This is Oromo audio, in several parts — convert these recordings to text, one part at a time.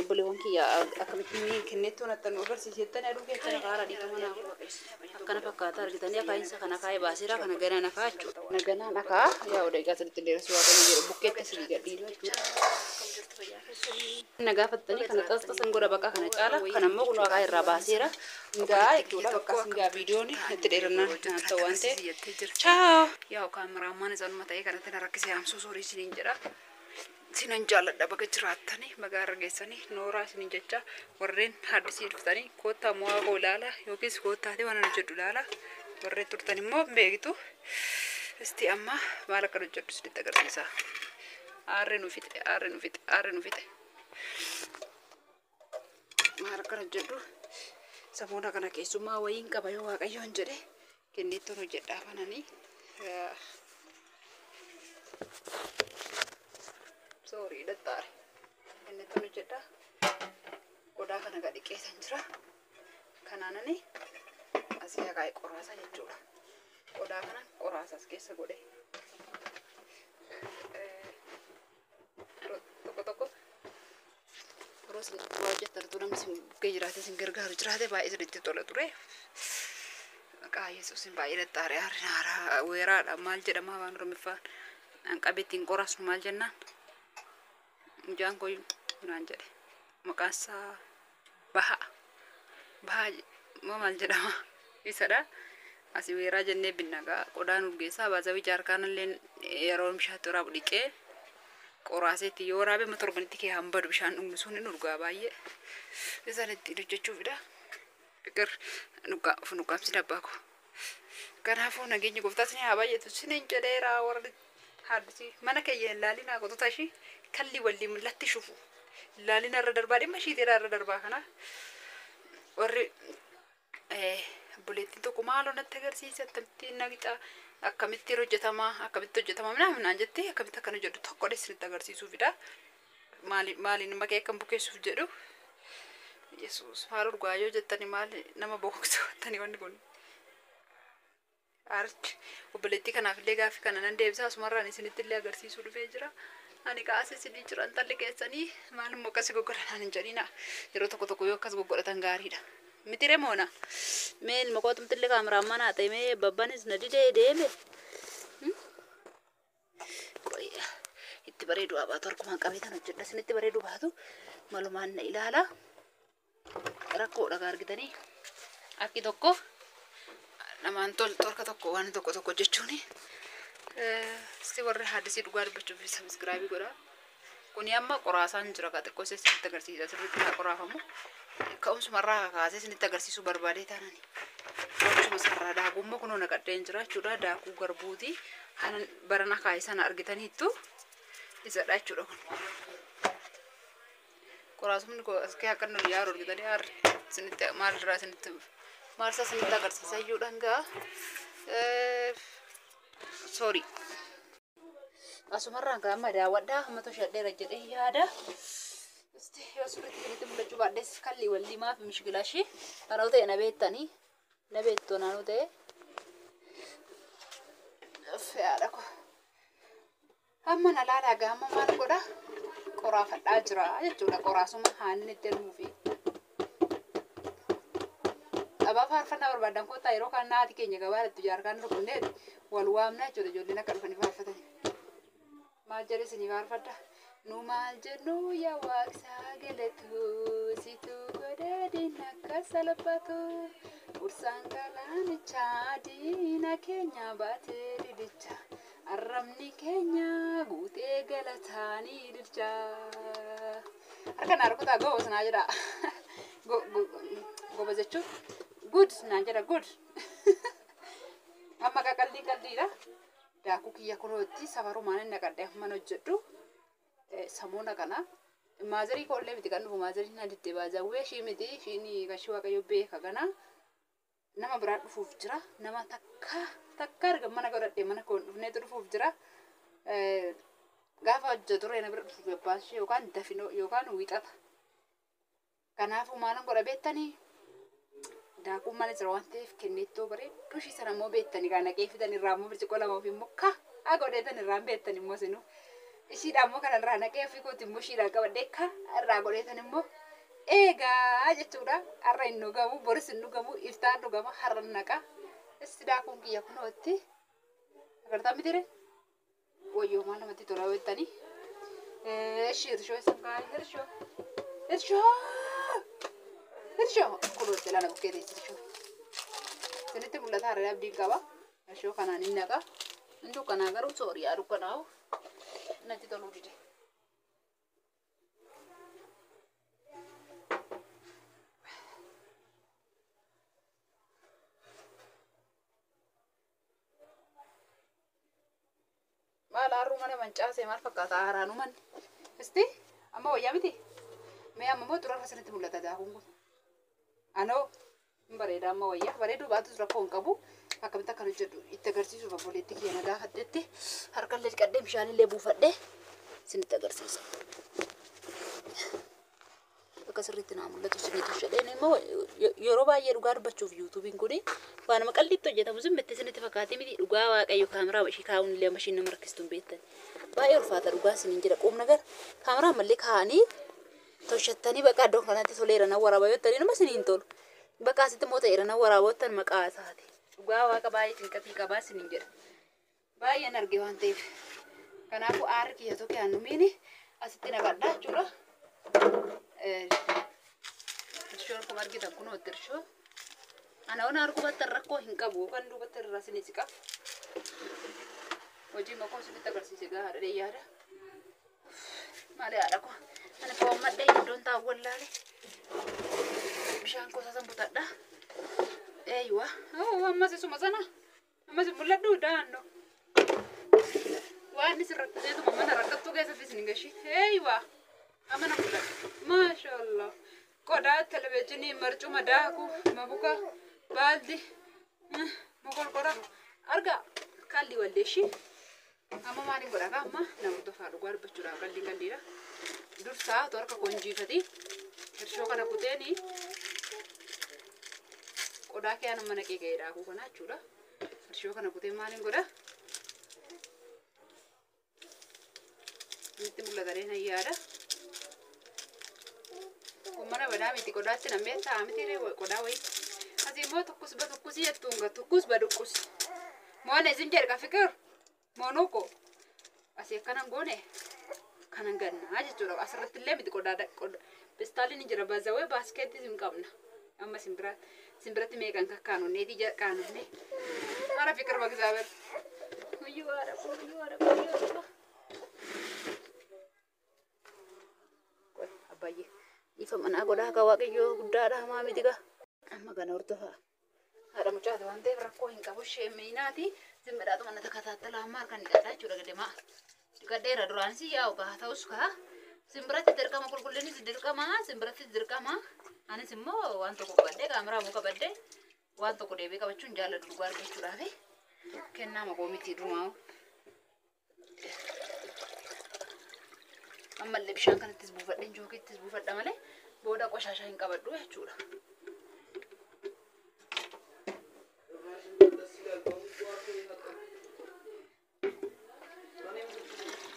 Obboleewwan kiyya, akkamittiin kenneettoon attan nu agarsiisettani aduu keessa naqaara dhiifama naa akkana fakkaata argitanii akaayinsa kana kaa'ee baaseera kana ganaan akaa jechuudha. Kana ganaan akaa yaa odeegaa sirriitti dheeressuu Waaqayyo jedhu bukkeetti asii gadhiisu jechuudha. Na gaafattanii kana xasxasan godha bakka kana caala kana immoo kun akaa irraa baaseera. Ngaa jechuudha bakka singaa viidiyoon itti dheerannaan naan ta'u waan ta'eef. Chaaw! Yaa kaameraamaan isaanuma ta'ee kanatti na rakkisee haamsuu soorii isiniin jedha. Sinan jaalladha, baga jiraattanii baga har'a geessanii nooraa isiniin jecha. Warreen haddisii dhuftanii koottaa mo'aa koo ilaala yookiis koottaatii waan hojjedhu ilaala. Warreen turtan immoo beektu. Isti amma maal akka hojjedhu isinitti agarsiisa. Aarri nu fixe, aarri nu fixe, aarri nu fixe. Maal akka hojjedhu samoona kana keessummaa wayiin qaba yoo Waaqayyoon jedhe kenneettoon hojjedhaa bananii. Soorii, dhaxxaare. Kenneettoon hojjedhaa. Qodaa kana gadi dhiqeessan jira. Kanaanani asii haqaa'ee qoraasa jechuudha. Qodaa kana qoraasa as keessa godhe. Tokko tokko yeroo isin waa hojjettan utuu namni isin bukkee jiraate isin gargaaru jiraate baay'ee isinitti tola ture. Maqaa Yesuusin baay'ee dhaxxaare aarri naaraa weeraadha maal jedhama afaan Oromiffaan. Hanqabee ittiin qoraasnu maal jennaan? Mucaan koo naan jedhe. Maqaan isaa baha. Baha moo maal jedhama? Isadha. Asii weeraa jennee binna gaa qodaa nuuf geessaa baazawii jaarkaan illee yeroo bishaatti waraabu dhiqee qoraaseetti yoo waraabe amma torbanitti kee hambadu bishaan dhugnu sun hin urgaa baay'ee. Isaan ittiin hojjechuufidha. Fikir of nuqaamsi abbaa koo. Kanaafuu nageenya gooftaa isin haa baay'atu isiniin jedheera. Warri haadhisii mana keeyya hin laalinaa qotota ishii kalli wallii mul'atti shufu. Laalina irra darbaa dhimma ishiitiidha irra darbaa kana. Warri obboleettiin tokko maaloo natti agarsiisa, akkamittiin naqxa, akkamittiin hojjetama, akkamitti hojjetama minaan naan jettee, akkamitti akkan hojjedhu tokko isinitti agarsiisuufidha. Maaliin maqee akkam bukeessuuf jedhu. Yesuus maal urgaa yoo jettani, maal nama boqoqsu jettani wanni kun. Archi obboleettii kanaaf illee gaaffii kana nan deebisa, asumarraan isinitti illee agarsiisuu dhufee jira. Ani kaasee isinii jira intalli keessanii maal immoo akkasi goggodhan hin jedhina. Yeroo tokko tokko yoo akkas goggodhatan gaariidha. Miti remoona. Mee ilma kootumti illee kaameraan manaa ta'e mee babbanis na didee deeme. Itti bareedu baatu harkumaan qabee tan hojjedha. Isinitti bareedu baatu malumaan na ilaala. Rakkoodha argitanii. Akki tokko namaan toltu harka tokko waan tokko tokko jechuuni. Si warri haadisii dhugaa dubbachuuf subscribe godha. Kuni amma qoraasaan jira kaa xiqqoo isinitti agarsiisa, sirriitti haa qoraafamu. Ka'umsumarraa kaasee isinitti agarsiisuu barbaadee taanani. Ka'umsuma sarara daakuu immoo kunoo naqadheen jira jechuudha. Daakuu garbuuti. Hanan barana kaa'e sana argitaniittu isadha jechuudha kun. Qoraasumni koo as kee akka inni yaaru argitanii aarri isinitti maalirraa isinitti maalsaa isinitti agarsiisa iyyuu dhangaa. Sorry. Asumarraan kan amma daawwadhaa amma toshadheera jedhee yaada. Isti yoo sirriitti isinitti mul'achuu baadhes kalli wallii maaf mishgilaashii kanoo ta'e na beektanii na beektu naanoo ta'e. Fe'aadha ko. Amma na laalaa gaa amma maal godha? Qoraafadhaa jira jechuudha. Qoraasuma haanni itti elmuufi. Taphaa faarfannaa barbaadan kottaa, yeroo kaan naati keenya gabaadhattu jaarkaan rukunneeti wal waamna jechuudha, ijoolleen akka dhufanii faarfatanii. Maal jedhe isinii faarfadha? Nu maal jennu yaa waaqsaa galatu, situ godhee diina akka salphatu. Ursaan galaanichaa diina keenya baatee didicha. Arrabni keenya guutee galataanii dilcha. Harka naa rukutaa, goobas naa jedha. Goobas jechuun good naan jedha, good. Amma qaqalliin qalliidha. Daakuu kiyya kunootti safarumaan inni naqadhee amma hojjedhu. Samoona kana maazarii koollee miti kan dhufu, maazarii na didde baazawwee ishii miti, ishiin gashii Waaqayyo beeka kana nama biraa dhufuuf jira. Nama takka takka arga mana godhadhee mana koon dhufneetu dhufuuf jira. Gaafa hojjetu reena bira dhufuuf abbaan ishee yookaan dafinoo yookaan wixata. Kanaafuu maalan godha beektanii? Daakuun mana jira waan ta'eef kennettoo bareedduu ishii sana immoo beektanii kan naqee fidan irraa immoo birciqoo lama ofii immoo ka godheetan irraan beektan immoo sinuu. Ishiidhaan immoo kanarraa naqee ofii kooti immoo ishiidhaan qabadhee ka irraa godheetan immoo eegaa jechuudha. Har'a hin dhugamu, boris hin dhugamu, iftaan dhugama, har'a naqa. Isti daakuun kiyya kunootti. Agartaa miti ree? Wayyoo maal namatti tola jettanii. Eshi irshoo isa kaa'e irshoo. Irshoo! Irshoo! Kunootti ilaa na bukkee teessi irshoo. Isinitti mul'ata har'a abdiin qaba. Irshoo kanaan hin naqa. Hin dukkanaa garuu sooriyaa dukkanaa'u. Natti toluu dide. Maal haaruu mana mancaasee maal fakkaata haaraanuu manni. Isti amma wayyaa miti. Mee amma immoo xurarra isinitti mul'ata daakuun kun. Anoo hin bareeda amma wayyaa. Bareeduu baatus rakkoo hin qabu. Akkamitti akkan hojjedhu itti agarsiisuuf obboleetti kiyya na gaafadhetti harkallee dhiqadhee bishaanillee buufadhee isinitti agarsiisa. Akka sirriitti naa mul'atu isinitti jedheen immoo yeroo baay'ee dhugaa dubbachuuf yuutuubiin kuni waanuma qalliitti hojjetamu zimmitti isinitti fakkaatee miti dhugaa waaqayyo kaameraa ishii kaa'uun illee amma ishiin nama rakkistu hin beektan. Baay'ee ulfaata dhugaa isiniin jedha quub nagar kaameraa mallee kaa'anii toshattanii bakka iddoo kanatti toleera na waraaba yoo ta'an nama isiniin tolu. Bakka asitti immoo ta'eera na waraaba yoo ta'an maqaa isaati. Dhugaa waaqa baay'ee cinqatii qabaa isiniin jedha. Baay'een arge waan ta'eef. Kanaafuu aarri kiyya tokko aannumiini asitti naqadhaa jechuudha. Irshoo akkuma argitan kunootti irshoo. Ana waan argubattan rakkoo hin qabu kan duubatti irraa isinii siqa. Hojii makoo isinitti agarsiise gahaadha dheeyyaadha. Maali haadha koo ani foon maddee iddoon taa'u wallaale. Bishaan kuusaa butadha. Eeywa ammas isuma sana ammas hin mul'adhu daannoo. Waan isin rakkiseetuma mana rakkattuu keessatti isin hin gashin. Eeywa amma na mul'ata. Maashaallah. Qodaa televezyiinii marcuma daakuu mabuka baaldi mokorkora argaa kalli waldeeshi. Amma maaliin godhaa kaa amma namoota fa'aa dhugaa dubbachuudhaaf qalliin qalliidha. Dursaa otoo harka koo injiifati irshoo kana kuteeni qodaa kee anuma naqee ga'ee daakuu kana jechuudha. Irshoo kana kuteen maaliin godhaa? Nutti mul'ata nan yaada. Kun mana badaa miti qodaatti nammee ta'a miti qodaa wayii. Asii immoo tokkos ba tokkosii jettuun gaa tokkos ba dhuqqus. Moona isin jedha fikir moonoko asii akkanan goone kanan gannaa jechuudha. Asirratti illee miti qodaa pestaalli ni jira bazawee baaskeetti hin qabna. Amma simbiratti meeqan kakkaanonneeti qaanonne. Ara fikir bagzaaber. Guyyuu haadha koo guyyuu haadha koo guyyuu haadha koo. Abbayyee ifa manaa godhaa akka waaqayyoo guddaadha hamaa miti gaa. Amma kana hordofaa. Haadha mucaati waan ta'eef rakkoo hin qabu ishee miinaati. Simbiraatu mana takataattala amma harkaan dhiqadhaa jechuudha gademaa. Dhiqadheera duraanis yaa'u gaa ta'us kaa. Simbiratti dirqama qulqullinnis dirqama simbiratti dirqama. Anis immoo waan tokko qabadhee kaameraa immoo qabadhee waan tokko deebi'ee qabachuun jaalladhu dhugaa argachuudhaaf kennaa maqoo miti durumaa. Ammallee bishaan kanattis buufadhee jookittis buufadha malee booda qoshaashaa hin qabadhu jechuudha.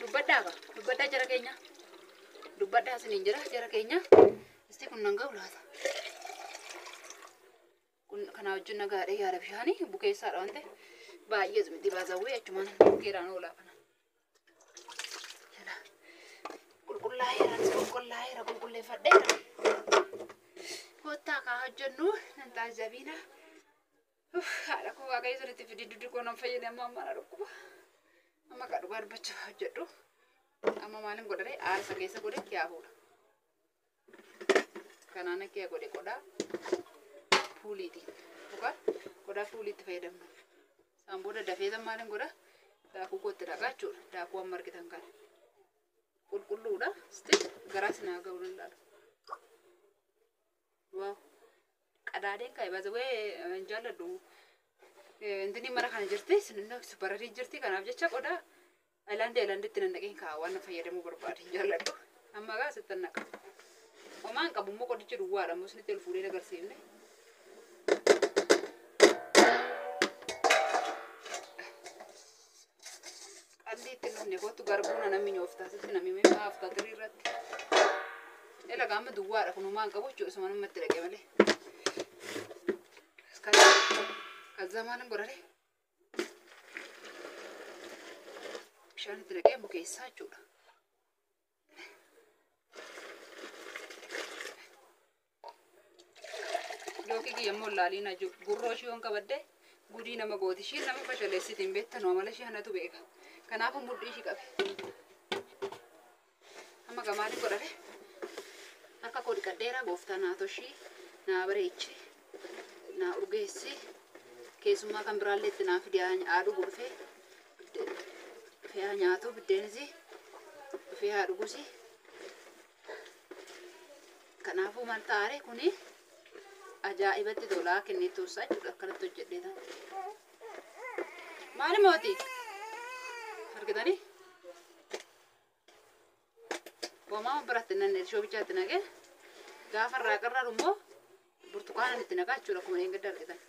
Dubbadhaa ba dubbadhaa jara keenya dubbadhaa isiniin jira jara keenya isti kun nan ga'u laata. Kun kanaa wajjin nagaadha yaada bishaanii bukeessaadha waan ta'eef baay'ee miti baazawwee achumaan bukeedhaan oolaa kana. Qulqullaa'eera anis qulqullaa'eera qulqulleeffadheera. Kottaa kaa hojjennu nan taajjabiina. Haadha koo waaqayyo sirriitti fidii duddu koo nan fayyadama amma na dhukkuba. Amma kaa dhugaa dubbachuuf hojjedhu. Amma maalin godhare aarsa keessa godhe kiyaa fuudha. Kanaan akka godhe qodaa fuuliitiin yookaan qodaa fuuliitti fayyadamnu. Isaan booda dafeetan maalin godha daakuu kootti dhaqaa jechuudha. Daakuu amma argitan kana. Qulqulluudha. Sitti garaa sinaa ga'uu danda'a. Waaw. Qadaadeen ka'e baasawee hin jaalladhu. Intini mana kana jirti bararii jirti kanaaf jecha qodaa ayilaandii ayilaandiitti nan dhaqeen kaa'a waan fayyadamuu barbaade hin jaalladhu. Amma gaa asitti naqa. Homaan qabu immoo qodichi duwwaadha immoo isinitti ol fuudhee agarsiifne. Qalli itti Buusne kootu garbuuna namni nyooftaa sitti namni maaf taatirii irratti. Ela qaama duwwaadha kunumaan hin qabu jechuudha isuma namatti dhaqe malee. Kaza maalin godhare? Bishaan itti naqee bukeessaa jechuudha. Lookii kiyya immoo laaliin aju gurroo ishii yoon qabadde gudii nama gooti ishiin nama fashaleessiti hin beektan amala ishii hanatu beeka. Kanaafuu mudhii ishii qabe. Amma gamaaliin godhare? Harka koo dhiqadheera gooftaa naa toshii naa bareechi naa urgeessi keessummaa kan biraallee itti naa fide haa dhugu dhufee dhufee haa nyaatu biddeenis dhufee haa dhugusi. Kanaafuu maal ta'aare kuni ajaa'ibatti tolaa kennee toossaa jechuudha akkanatti hojjedhee tan. Maali mootii? Argitanii? Homaa biratti nanne ishoo bichaatti naqee gaafa irraa qarraru immoo burtukaana itti naqaa jechuudha akkuma eeggadda argitan.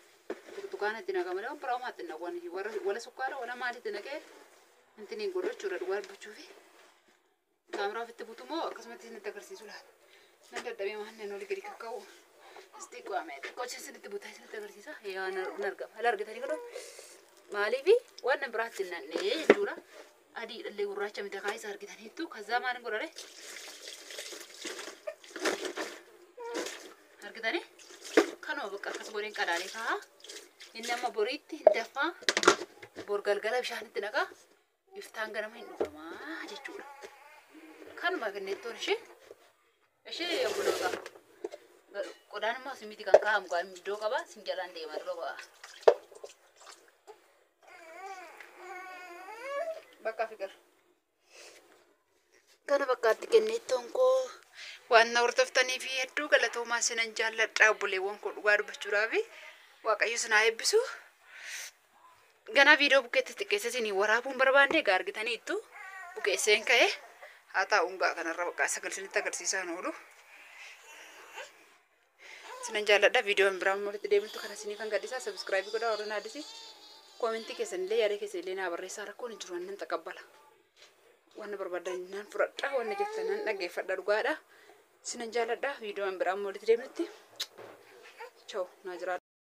Burtukaana itti naqa malee biraa homaa itti naqu wala sukkaara wala maalitti naqee intiniin godhu jechuudha dhugaa dubbachuufi. Kaameraa ofitti butu moo akkasumatti isinitti agarsiisu laata? Nan dadhabee waan olii gadi kakka'u. Isti qo'ame xiqqoo isinitti butaa isinitti agarsiisa. Yaa nan argama. Ala argitanii godhu maaliifi waan nan biraatti hin nannee jechuudha. Adii dhallee gurraacha miti kaa isa argitaniittu kazaa maalin godhare? Argitanii? Kanuma bakka akkas godheen qalaalee kaa'a. Inni amma boriitti hin daffaa. Bor galgala bishaanitti naqaa. Iftaan ganama hin dhugamaa jechuudha. Kanuma kenneettoon ishee. Ishee obboloota. Qodaan immoo simiti kan kaa'amu kan iddoo qaba. Sin jalaan deema dura ba'a. Bakka fikir. Kana bakkaatti kenneettoon koo waan na hordoftanii fi hedduu galatoomaa sinan jaalladha obboleewwan koo dhugaa dubbachuudhaaf Waaqayyo sinaa eebbisu. Ganaa viidiyoo bukkeetti xiqqeessa isinii waraabuun barbaanne egaa argitaniittu bukeesseen ka'e haa taa'uun gaa kanarra bakka sagal isinitti agarsiisaa oolu. Sinan jaalladha viidiyoon biraa immoo walitti deebitu kana isinii kan gadhiisaa sabiskiraayibii godhaa warreen addisii koomentii keessan illee yaada keessan illee naa barreessaa rakkoon hin jiru nan taqabbala. Waan barbaadan nan fudhadha waan jettan nan dhaggeeffadha dhugaadha. Sinan jaalladha viidiyoon biraa immoo walitti deebinutti. Chao naa jiraadha.